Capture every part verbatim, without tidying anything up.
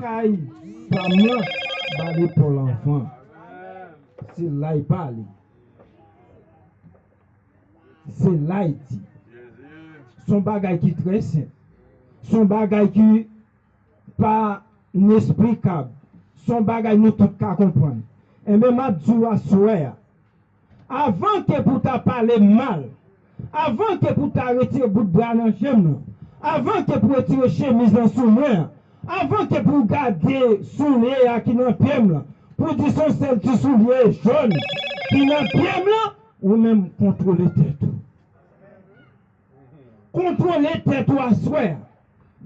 Kay pa m nan, ba l epòl anvan. Se la y pale. Se la y di. Se yon bagay ki trè senp. Se yon bagay ki pa nesplikab. Se yon bagay nou tout ka konprann. Enben, m ap di w aswè a, avan ke pou ta pale m mal, avan ke pou ta retire bout bra nan je m nan, avan ke pou retire chemiz lan sou mwen an, avan ke pou gade soulye a ki nan pye m lan, pou di se yon sèl ti soulye jòn ki nan pye m lan, ou menm kontwole tèt ou. Kontwole tèt ou aswè a.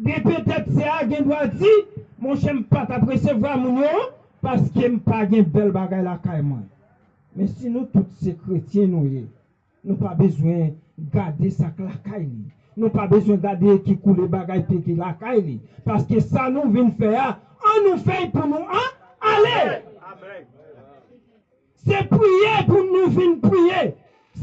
Gen petèt sè a gen dwa di, monchè, m pa t ap resevwa moun yo, paske m pa gen bèl bagay lakay mwen. Men si nou tout se kretyen nou ye, nou pa bezwen gade sa k lakay li. Nou pa bezwen gade ki koulè bagay peyi ki lakay li. Paske sa nou vin fè a, an nou fè l pou nou an ale. Se priye pou nou vin priye.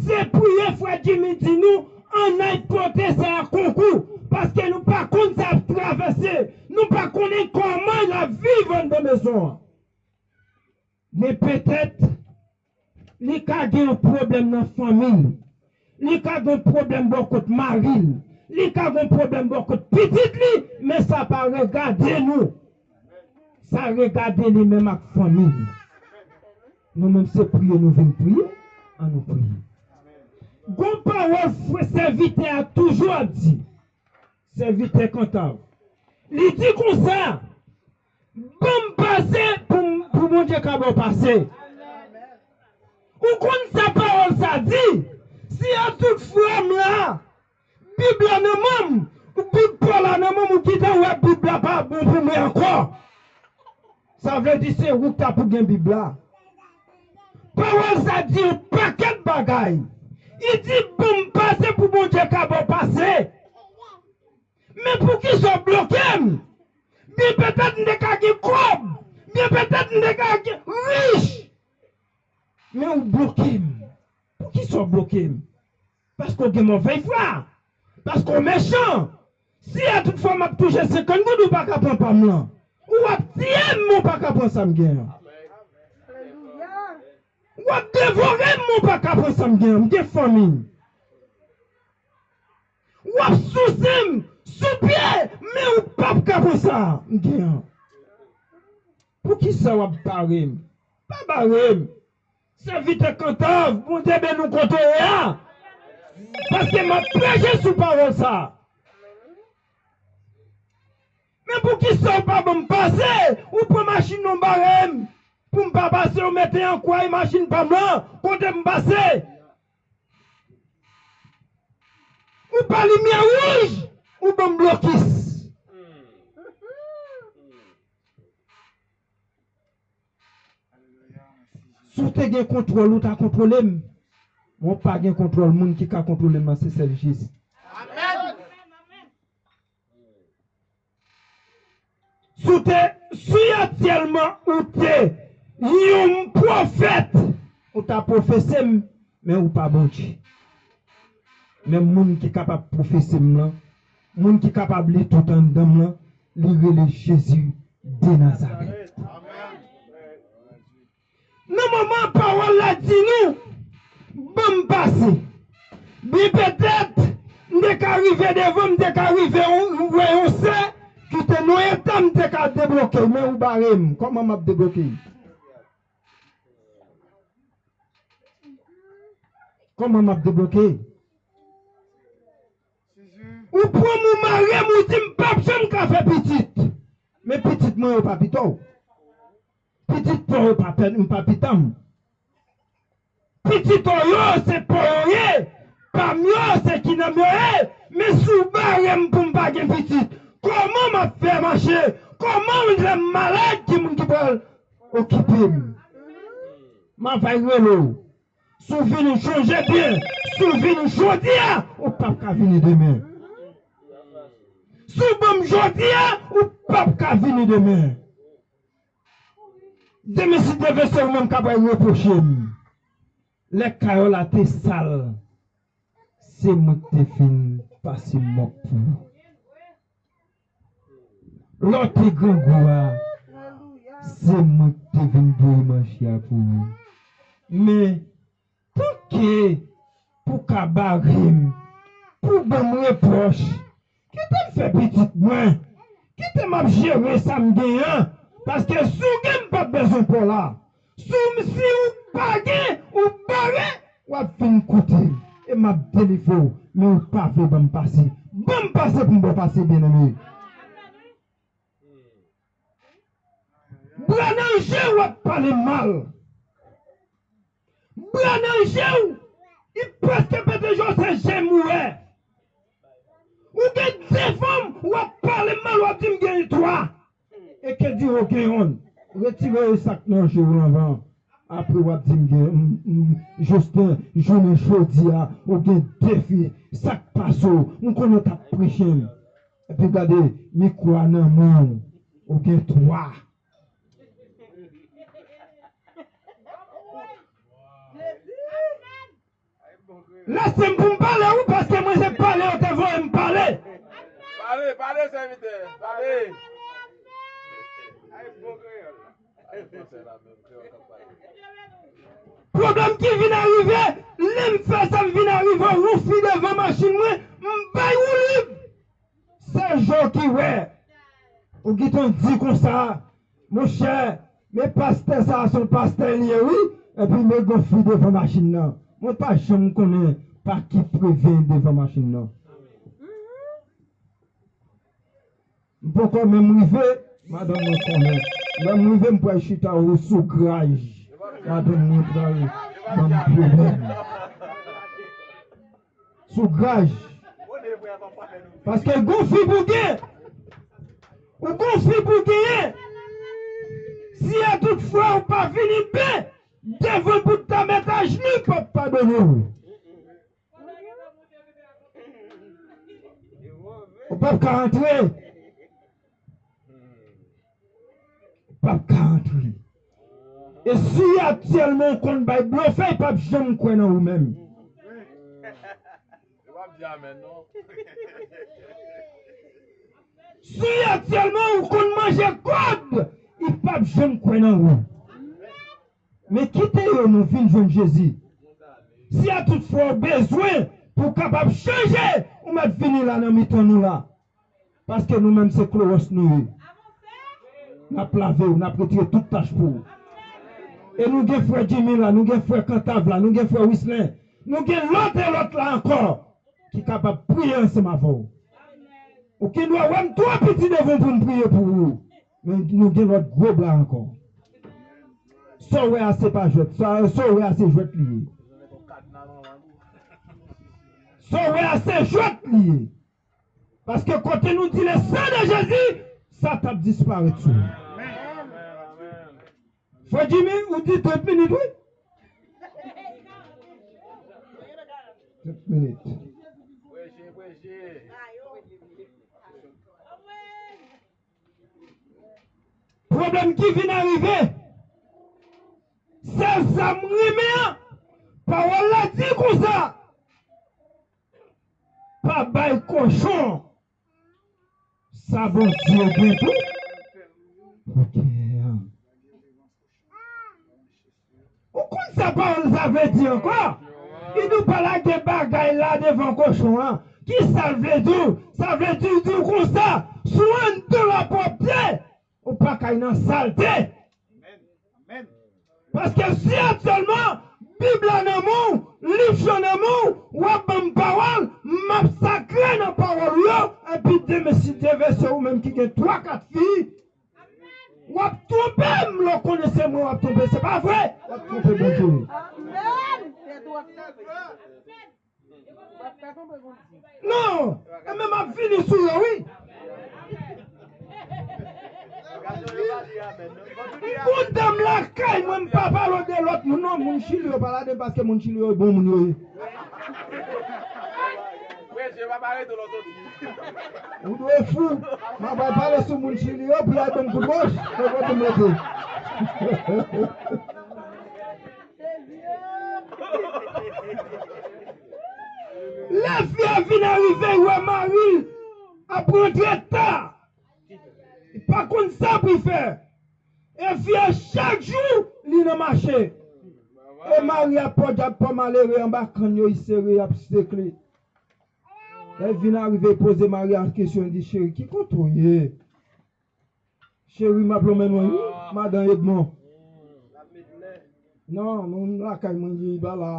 Se priye frè Jimmy di nou, ann al pote sè a konkou. Paske nou pa konn sa ap travèse. Nou pa konnen kòman l ap viv anndan mezon an. Men petèt, li ka gen yon pwoblèm nan fanmi l. Li ka gen yon pwoblèm bò kot mari l. Li ka gen yon pwoblèm bò kot pitit li, men sa pa regade nou. Sa regade li menm ak fanmi l. Nou menm se priye nou vin priye, an nou priye. Gon pawòl frè sèvitè a toujou ap di, sèvitè Kantav. Li di konsa, ban m pase pou, pou Bondye ka ba w pase. Ou konn sa pawòl sa di? Si a tout frè m la, Bib la nan men m, Bib pa w la nan men m, ou gentan wè Bib la pa bon pou mwen ankò. Sa vle di se ou k ta pou gen Bib la. Pawòl sa di yon pakèt bagay. Li di, ban m pase pou Bondye ka ba w pase. Men poukisa w bloke m? Byen petèt m te ka gen kòb. Byen petèt m te ka gen rich. Men ou bloke m. Poukisa w bloke m? Paske w gen move fwa. Paske w mechan. Si a tout fwa m ap touche senkant goud, ou pa ka pran pa m lan. Ou ap tiye m, men w pa ka pran sa m gen an. W ap devore m, men w pa ka pran sa m gen an. M gen fanmi. W ap souse m sou pye, men ou p ap ka pran sa m gen an. Poukisa w ap bare m? Pa bare m. Sèvitè Kantav, Bondye beni w kote w ye a. Paske m ap preche sou pawòl sa. Men poukisa w pa ban m pase? Ou pran machin nan w bare m. Pou m pa pase, ou mete ankwa e machin pa m lan kote m pase. Ou pa limyè wouj, ou ban m blokis. Si w te gen kontwòl, ou ta kontwole m. Mwen pa gen kontwòl, moun ki ka kontwole m nan se sèl Jezi. Si w te, si aktyèlman ou te yon pwofèt, ou ta pwofese m, men ou pa Bondye. Men moun ki kapab pwofese m lan, moun ki kapab li tout anndan m lan, li rele Jezi de Nazarèt. Nan moman pawòl la di nou, ban m pase. Byen petèt, m te ka rive devan, m te ka rive yon, wè yon sè ki te nan yon eta, m te ka debloke, men ou bare m. Kòman m ap debloke? Kòman m ap debloke? Ou pran m, ou mare m, ou di m p ap janm ka fè pitit. Men pitit mwen yo pa pito w. Pitit pa w yo pa pè, m pa pita m. Pitit w yo se pa w yo ye. Pa m yo se kinanm yo ye. Men si w bare m pou m pa gen pitit, kòman m ap fè mache? Kòman lè m malad, ki moun ki pral okipe m? M ap al rele w. Si w vini, chonje byen. Si w vini jodi a, ou p ap ka vini demen. Si w ban m jodi a, ou p ap ka vini demen. Demen, si Dye vle, se ou menm k ap al repwoche m. Lè kay w la te sal, se mwen ki te fin pase mòp pou ou. Lè w te grangou a, se mwen ki te vin voye manje a pou ou. Men, tanke pou w ka bare m, pou w ban m repwòch, kite m fè pitit mwen, kite m ap jere sa m genyen an, paske si w gen m p ap bezwen pa w la. Si w, si w pa gen, ou bare, w ap vin kote m, e m ap delivre w, men ou pa vle ban m pase. Ban m pase pou m ba w pase, byeneme. Bra nan je w ap pale mal. Bra nan je w, li prèske pete je w, se je m ou wè. Ou gen de fanm, w ap pale mal, w ap di m gen twa. E ke di w gen yonn. Retire sa k nan je w anvan. Apre w ap di m gen, m, m, Justin, jounen jodi a, ou gen de fi. Sa k pase w? M konnen w t ap preche m. Epi gade, mikwo a nan men w. Ou gen twa. Lese m pou m pale, wi, paske mwen se pale yo te voye m pale. Pale, pale, sèvitè, pale. Pwoblèm ki vin arive, lè m fè sa m vin arive, yon fi devan machin mwen, m bay woulib. Se je w ki wè. Ou gentan di konsa, monchè, men pastè sa a se yon pastè li ye wi, epi men gon fi devan machin nan. Mwen pa janm konnen pa ki prevyen devan machin nan. M poko menm rive, madanm mwen konnen. Lè m rive, m pral chita ou sou graj. Madanm mwen pral ban m pwoblèm. Sou graj. Paske gon fi pou gen. Ou gon fi pou genyen. Si a tout fwa ou pa vini ben, devan bout ta met ajnou, pa padone w. Ou p ap ka antre. Ou p ap ka antre. E si aktyèlman w konn bay blofe, li p ap janm kwè nan ou menm. Yo p ap di amèn, non. Si aktyèlman ou konn manje kòb, li p ap janm kwè nan ou. Men kite yo, nou vin jwenn Jezi. Si a tout fwa w bezwen pou w kapab chanje, ou mèt vini la nan mitan nou la. Paske nou menm se klowòs nou ye. N ap lave w, n ap retire tout tach pou ou. E nou gen frè Jimmy la, nou gen frè Kantav la, nou gen frè Wislin, nou gen lòt e lòt la ankò ki kapab priye ansanm avè w. Ou gen dwa wè m twò piti devan w pou m priye pou ou. Men nou gen lòt gwo bra ankò. Sa w wè a se pa jwèt. Sa, sa w wè a se jwèt li ye. Sa w wè a se jwèt li ye. Paske kote nou di le sang de Jésus, sa t ap disparèt sou. Frè Jimmy, ou di trant minit, wi. Trant minit. Pwoblèm ki vin arive, sèl sa m renmen an, pawòl la di konsa, pa bay kochon sa Bondye gen pou ou gen an. Ou konn sa pawòl sa vle di ankò? Li di w pa lage bagay la devan kochon an. Kisa l vle di w? Sa vle di, di w konsa, si w anndan lapwòpte, ou pa kay nan salte. Paske si aktyèlman Bib la nan men w, liv chan nan men w, w ap ban m pawòl, m ap sakre nan pawòl ou yo, epi demen si Dye vle se ou menm ki gen twa kat fi, w ap twonpe m lè w konnen se mwen w ap twonpe, se pa vre? W ap twonpe Bondye. Amèn. Non! Enben m ap vini sou yo, wi. Gon dam lakay mwen, m pa pale de lòt moun, non, moun Chili yo pa ladan paske moun Chili yo bon moun yo ye. Ou dwe fou. M ap al pale sou moun Chili yo pou y al ban m kout wòch. Mwen kote m rete. Lè fi a vin arive, l wè mari l ap rantre ta. Li pa konn sa pou l fè. E fi a chak jou, li nan mache. E mari a pòdyab pa malere anba kann yo, li sere, y ap sekle. Lè l vin arive, poze mari a kesyon, li di, cheri, ki kote w ye? Cheri, m ap lonmen mwen, wi, madan Edmond. Non, non, lakay mwen, li pa la.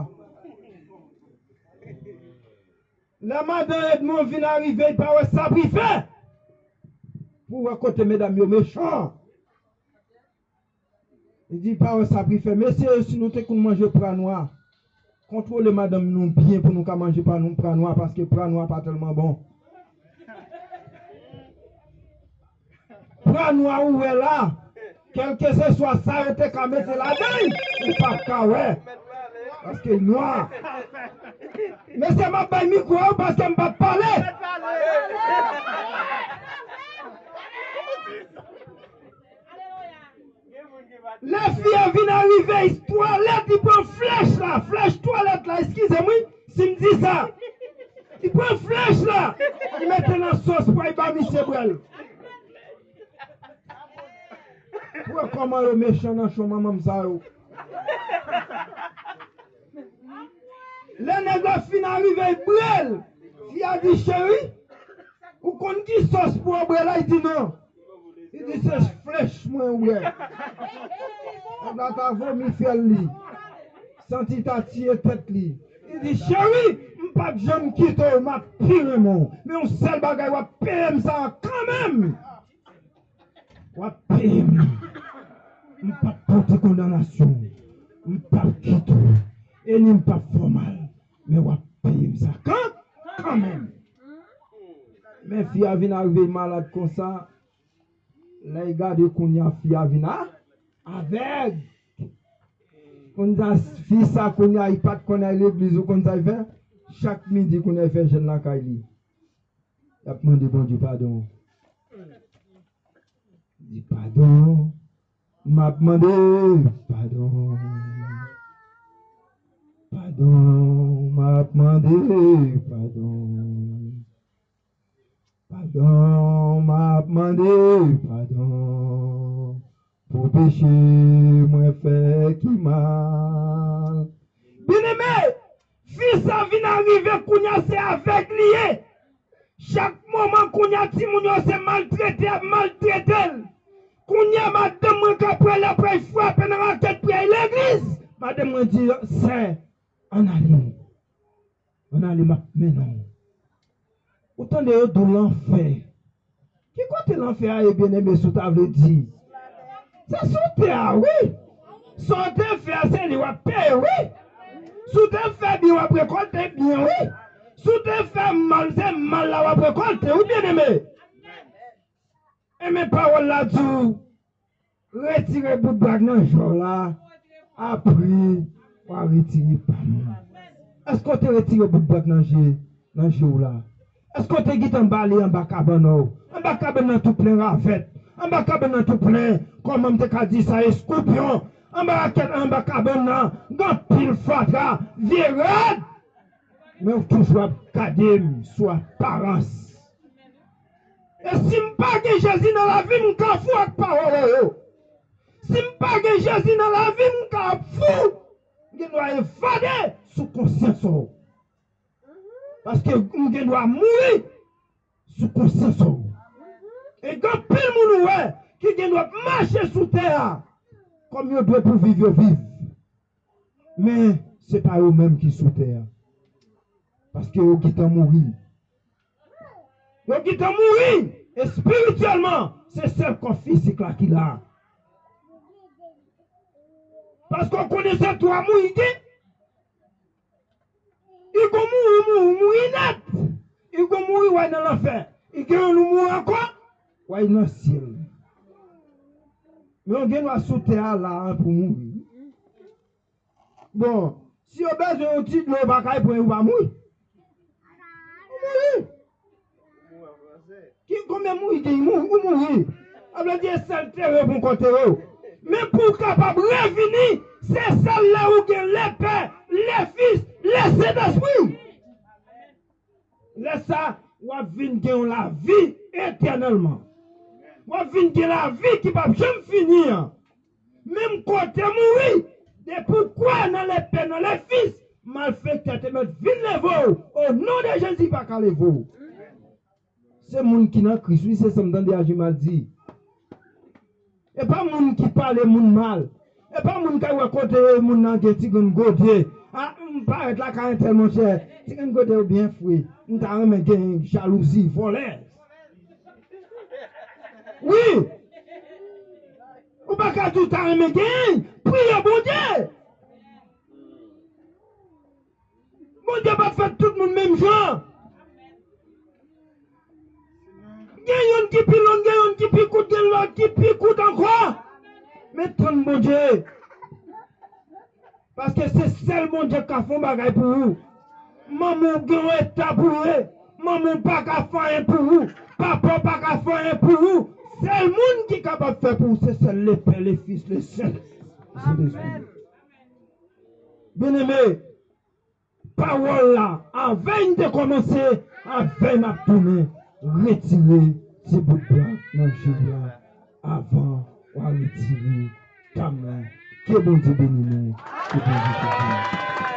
Lè madan Edmond vin arive, li pa wè sa pou l fè. Pou wè kote medam yo mechan. Li di, pa wè sa pou l fè. Mesye yo, si nou te konn manje pra nwa, kontwole madanm nou byen pou nou ka manje pra nou, pra nwa, paske pra nwa pa tèlman bon. Pra nwa ou wè la, kèlkeswa sa yo te ka mete ladan l, ou p ap ka wè. Paske l nwa. Mesye, m ap bay mikwo a w paske m p ap pale. Lè fi a vin arive, twalèt, li pran flèch la, flèch twalèt la, eskize m wi, si m di sa. Li pran flèch la, li mete nan sòs pwa, li ba misye bwè l. Pou wè kòman yo mechan nan cho manman m sa yo. Lè nèg la fin arive, li bwè l. Fi a di, cheri, ou konn ki sòs pou w bwè la? Li di, non. Li di, se flèch mwen ou wè. Nèg la ta vomi fyèl li. Santi ta tiye tèt li. Li di, cheri, m p ap janm kite w, m ap pi renmen w. Men yon sèl bagay, w ap peye m sa kanmenm. W ap peye m. M p ap pote kondanasyon. M p ap kite w. E ni m p ap fè w mal. Men w ap peye m sa kan, kanmenm. Men fi a vin arive malad konsa. Lè l gade kounye a, fi a vin a, avèg. Konn sa, fi sa kounye a, li pa t konn al legliz, ou konn sa l fè? Chak midi kounye a, l fè jèn lakay li. L ap mande Bondye padon. Di padon, m ap mande padon. Padon, m ap mande padon. Padon, m ap mande padon pou peche mwen fè ki mal. Byeneme, fi sa vin arive kounye a, se avèg li ye. Chak moman kounye a, timoun yo se maltrete y ap maltrete l. Kounye a, madanm mwen ka pral apre l frape nan rakèt pou y al legliz. Madanm mwen di, sè, ann ale. Ann ale, m ap mennen w. Ou tande yo di w lanfè. Ki kote lanfè a ye, byeneme, si w ta vle di? Se sou tè a, wi. Sa w te fè a, se li w ap peye, wi. Si w te fè byen, w ap rekòlte byen, wi. Si w te fè mal, se mal la w ap rekòlte, wi, byeneme. Enben, pawòl la di w, retire bout bag nan je w la, apre w a retire pa m. Èske w te retire bout bag nan je, nan je w la? Èske w te gentan bale anba kabann w? Anba kabann nan tou plen ravèt. Anba kabann nan tou plen, kòman m te ka di sa, eskopyon. Anba rakèt, anba kabann nan, gen anpil fatra, vye rad. Men w toujou ap gade m sou aparans. E si m pa gen Jezi nan lavi m, m ka fou ak pawòl ou yo. Si m pa gen Jezi nan lavi m, m ka ap fou. M gen dwa evade sou konsyans ou. Paske m gen dwa mouri sou konsyans ou. E gen anpil moun ou wè ki gen dwa ap mache sou tè a kòm yo dwe pou viv, yo viv. Men, se pa yo menm ki sou tè a. Paske yo gentan mouri. Yo gentan mouri espirityèlman. Se sèl kò fizik la ki la. Paske w konnen se twa mouri gen. Li gon mouri, mouri, mouri nèt. Li gon mouri, w al nan lanfè. Li gen yon mouri ankò, w al nan syèl. Men w gen dwa sou tè a la a pou mouri. Bon, si yo bezwen yon ti dlo, yo pa kay pran, yo pa mouri. Ou mouri. Ki konbyen mouri gen? Ou mouri. Sa vle di e sèl tere pou kò tere w. Men pou w kapab revini, se sèl lè ou gen Lepè, Lefis, Lesentespri. Lè sa, w ap vin gen yon lavi etènèlman. W ap vin gen lavi ki p ap janm fini an. Menm kote mouri, depi w kwè nan Lepè, nan Lefis, malfektè te mèt vin leve w, o non de Jezi pa ka leve w. Se moun ki nan Kris, wi, se sa m tande Ajimal di. E pa moun ki pale moun mal. E pa moun k al wè kote moun nan gen ti grenn gode. A, m parèt lakay entèl, monchè. Ti grenn gode ou byen fre. M ta renmen gen jalouzi, vòlè. Wi. Ou pa ka di w ta renmen gen, priye Bondye. Bondye pa fè tout moun menm jan. Gen youn ki pi long, gen youn ki pi kout, gen lòt ki pi kout ankò. Men tann Bondye. Paske se sèl Bondye k ka fè yon bagay pou ou. Manman w gen yon eta pou ye. Manman w pa ka fè anyen pou ou. Papa w pa ka fè anyen pou ou. Sèl moun ki kapab fè pou ou, se sèl Lepè, Lefis, Lesent, Lesentespri. Byeneme, pawòl la, avè y m te kòmanse, avè y m ap tounen, retire ti bout blan nan je w la, avan w a retire kam lan. Ke Bondye beni nou, ke Bondye kouvri nou.